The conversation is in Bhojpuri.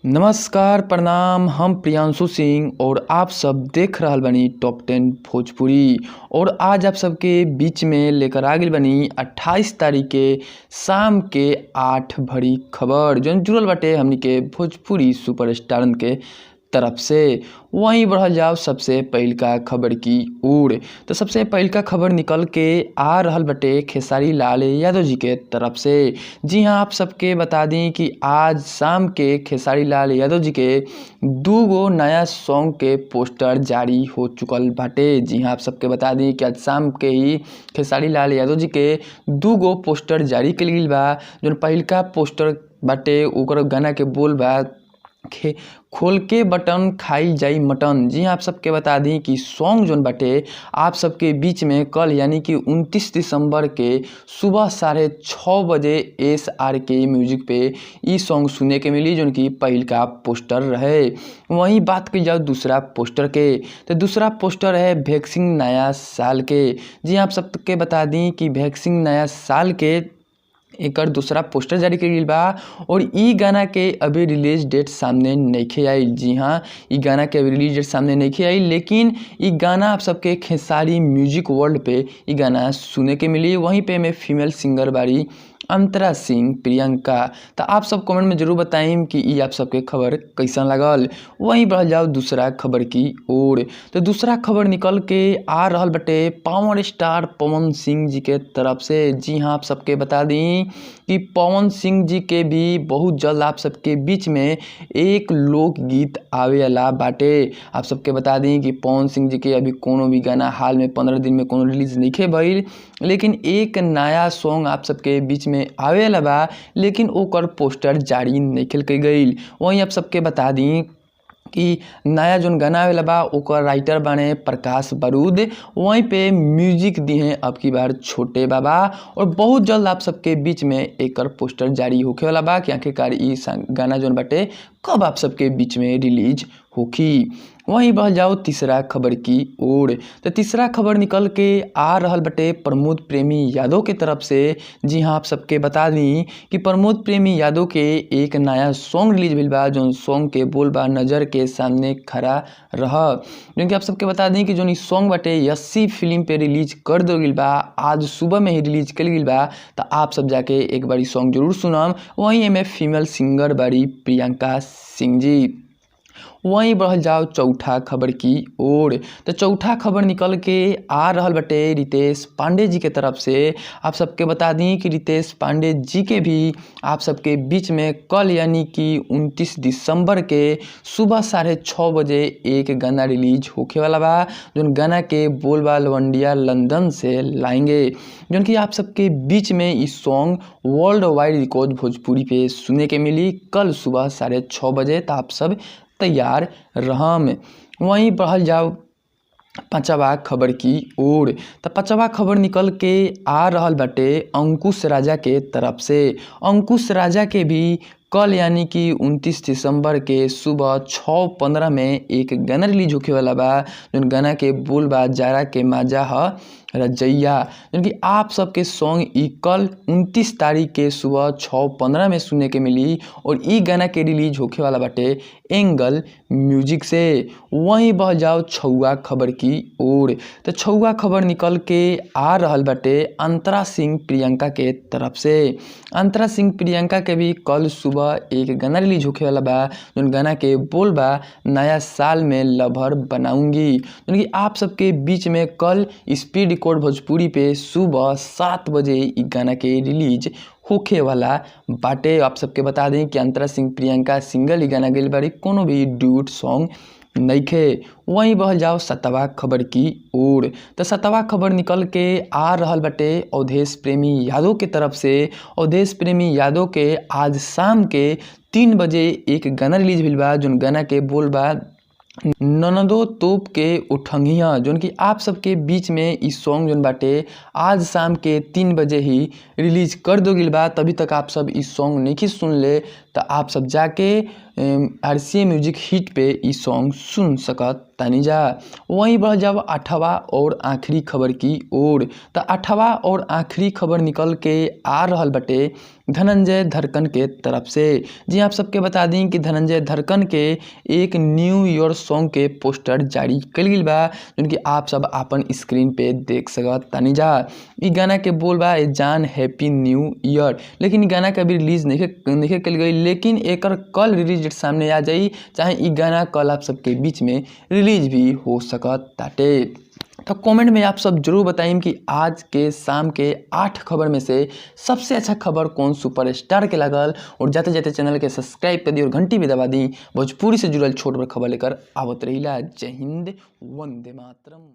नमस्कार प्रणाम। हम प्रियांशु सिंह और आप सब देख रहल बानी टॉप 10 भोजपुरी। और आज आप सबके बीच में लेकर आ गइल बानी 28 तारीख के शाम के 8 भरी खबर जौन जुड़ल बाटे हमनी के भोजपुरी सुपरस्टारन के तरफ से। वहीं बढ़ल जाओ सबसे पहिलका खबर की ओर। तो सबसे पहिलका खबर निकल के आ रहल बटे खेसारी लाल यादव जी के तरफ से। जी हाँ, आप सबके बता दी कि आज शाम के खेसारी लाल यादव जी के 2 गो नया सॉन्ग के पोस्टर जारी हो चुकल बाटे। जी हाँ, आप सबके बता दी कि आज शाम के ही खेसारी लाल यादव जी के 2 गो पोस्टर जारी कइल गइल बा। जौन पहिलका पोस्टर बाटे ओकर गाना के बोल बा खे खोल के बटन खाई जाई मटन। जी हाँ, आप सबके बता दी कि सॉन्ग जोन बाटे आप सबके बीच में कल यानी कि 29 दिसंबर के सुबह 6:30 बजे SRK music पे ई सॉन्ग सुने के मिली, जोन की पहिलका पोस्टर रहे। वहीं बात की जाओ दूसरा पोस्टर के, तो दूसरा पोस्टर है वैक्सीन नया साल के। जी हाँ, आप सबके बता दी कि वैक्सीन नया साल के एकर दूसरा पोस्टर जारी कइल गइल बा और ई गाना के अभी रिलीज डेट सामने नइखे आइल। जी हाँ, ई गाना के अभी रिलीज डेट सामने नइखे आइल, लेकिन ई गाना आप सबके खेसारी म्यूजिक वर्ल्ड पे ई गाना सुने के मिली। वहीं पे में फीमेल सिंगर बारी अंतरा सिंह प्रियंका। तो आप सब कमेंट में जरूर बताइम कि ई आप सबके खबर कैसन लागल। वहीं बढ़ल जाओ दूसरा खबर की ओर। तो दूसरा खबर निकल के आ रहल बटे पावर स्टार पवन सिंह जी के तरफ से। जी हाँ, आप सबके बता दी कि पवन सिंह जी के भी बहुत जल्द आप सबके बीच में एक लोकगीत आवे वाला बाटे। आप सबके बता दी कि पवन सिंह जी के अभी कोनो भी गाना हाल में 15 दिन में कोनो रिलीज नइखे भइल, लेकिन एक नया सॉन्ग आप सबके बीच में आवे वाला बा, लेकिन ओकर पोस्टर जारी नइखे कइल गइल। वहीं आप सबके बता दी कि नया जोन गाना आवेला बा ओकर राइटर बाने प्रकाश बारूद, वहीं पे म्यूजिक दी हैं अब की बार छोटे बाबा। और बहुत जल्द आप सबके बीच में एकर पोस्टर जारी होखे वाला बा कि आखिरकार ई गाना जोन बाटे कब आप सबके बीच में रिलीज होखी। वहीं बढ़ जाओ तीसरा खबर की ओर। तो तीसरा खबर निकल के आ रहल बटे प्रमोद प्रेमी यादव के तरफ से। जी हाँ, आप सबके बता दी कि प्रमोद प्रेमी यादव के एक नया सॉन्ग रिलीज भइल बा, जौन सॉन्ग के बोल बा नज़र के सामने खड़ा रह। जो कि आप सबके बता दी कि जौन ई सॉन्ग बाटे 80 फिल्म पे रिलीज कर दो गइल बा, आज सुबह में ही रिलीज कइल गइल बा। तो आप सब जाके एक बार ई सॉन्ग जरूर सुनम। वहीं एमे फीमेल सिंगर बारी प्रियंका सिंह जी। वहीं बढ़ल जाओ चौथा खबर की ओर। तो चौथा खबर निकल के आ रहल बटे रितेश पांडे जी के तरफ से। आप सबके बता दी कि रितेश पांडे जी के भी आप सबके बीच में कल यानी कि 29 दिसंबर के सुबह 6:30 बजे एक गाना रिलीज होखे वाला बा, जोन गाना के बोल बा लवंडिया लंदन से लाएंगे, जोन कि आप सबके बीच में ई song world wide record Bhojpuri पे सुने के मिली कल सुबह 6:30 बजे। तो आप सब तैयार रहम। वहीं बढ़ल जाओ पाँचवा खबर की ओर। तो पाँचवा खबर निकल के आ रहल बाटे अंकुश राजा के तरफ से। अंकुश राजा के भी कल यानी कि 29 दिसंबर के सुबह 6:15 में एक गाना रिलीज होखे वाला बा, जोन गाना के बोल बा जारा के माजा ह रजैया, जोन कि आप सबके सॉन्ग ई कल 29 तारीख के सुबह 6:15 में सुने के मिली और ई गाना के रिलीज होखे वाला बाटे एंगल म्यूजिक से। वहीं बह जाओ छुआ खबर की ओर। तो छुआ खबर निकल के आ रहल बाटे अंतरा सिंह प्रियंका के तरफ से। अंतरा सिंह प्रियंका के भी कल सुबह एक गाना रिलीज होखे वाला बा, जोन गाना के बोल बा नया साल में लभर बनाऊंगी, जोन कि आप सबके बीच में कल स्पीड रिकॉर्ड भोजपुरी पे सुबह 7 बजे ई गाना के रिलीज होखे वाला बाटे। आप सबके बता दें कि अंतरा सिंह प्रियंका सिंगल ही गाना गइल बारी, कोनो भी ड्यूट सॉन्ग नइखे। वहीं बहल जाओ सतवा खबर की ओर। तो सतवा खबर निकल के आ रहल बाटे अवधेश प्रेमी यादव के तरफ से। अवधेश प्रेमी यादव के आज शाम के 3 बजे एक गाना रिलीज भइल बा, जोन गाना के बोल बा ननदो तोप के उठंगिया, जोन कि आप सबके बीच में ई सॉन्ग जोन बाटे आज शाम के 3 बजे ही रिलीज कर दो गिल बा। तभी तक आप सब ई सॉन्ग नहीं सुन ले तो तो आप सब जाके आर सी ए म्यूजिक हिट पे ई सॉन्ग सुन सकत तानी जा। वहीं बढ़ जाओ आठवां और आखिरी खबर की ओर। तो आठवां और आखिरी खबर निकल के आ रहल बटे धनंजय धड़कन के तरफ से। जी आप सबके बता दी कि धनंजय धड़कन के एक न्यू ईयर सॉन्ग के पोस्टर जारी कल गई बा, जौन कि आप सब अपन स्क्रीन पे देख सकत तानी जा। ई गाना के बोल बा ए जान हैप्पी न्यू ईयर, लेकिन ई गाना के अभी रिलीज नहीं कल गई, लेकिन एकर कल रिलीज डेट सामने आ जाई, चाहे ई गाना कल आप सबके बीच में रिलीज भी हो सकत ताटे। तो कमेंट में आप सब जरूर बताइम कि आज के शाम के 8 खबर में से सबसे अच्छा खबर कौन सुपरस्टार के लागल। और जाते जाते चैनल के सब्सक्राइब कर दी और घंटी भी दबा दी। भोजपुरी से जुड़ल छोट बड़ खबर लेकर आवत रहीला। जय हिंद, वंदे मातरम।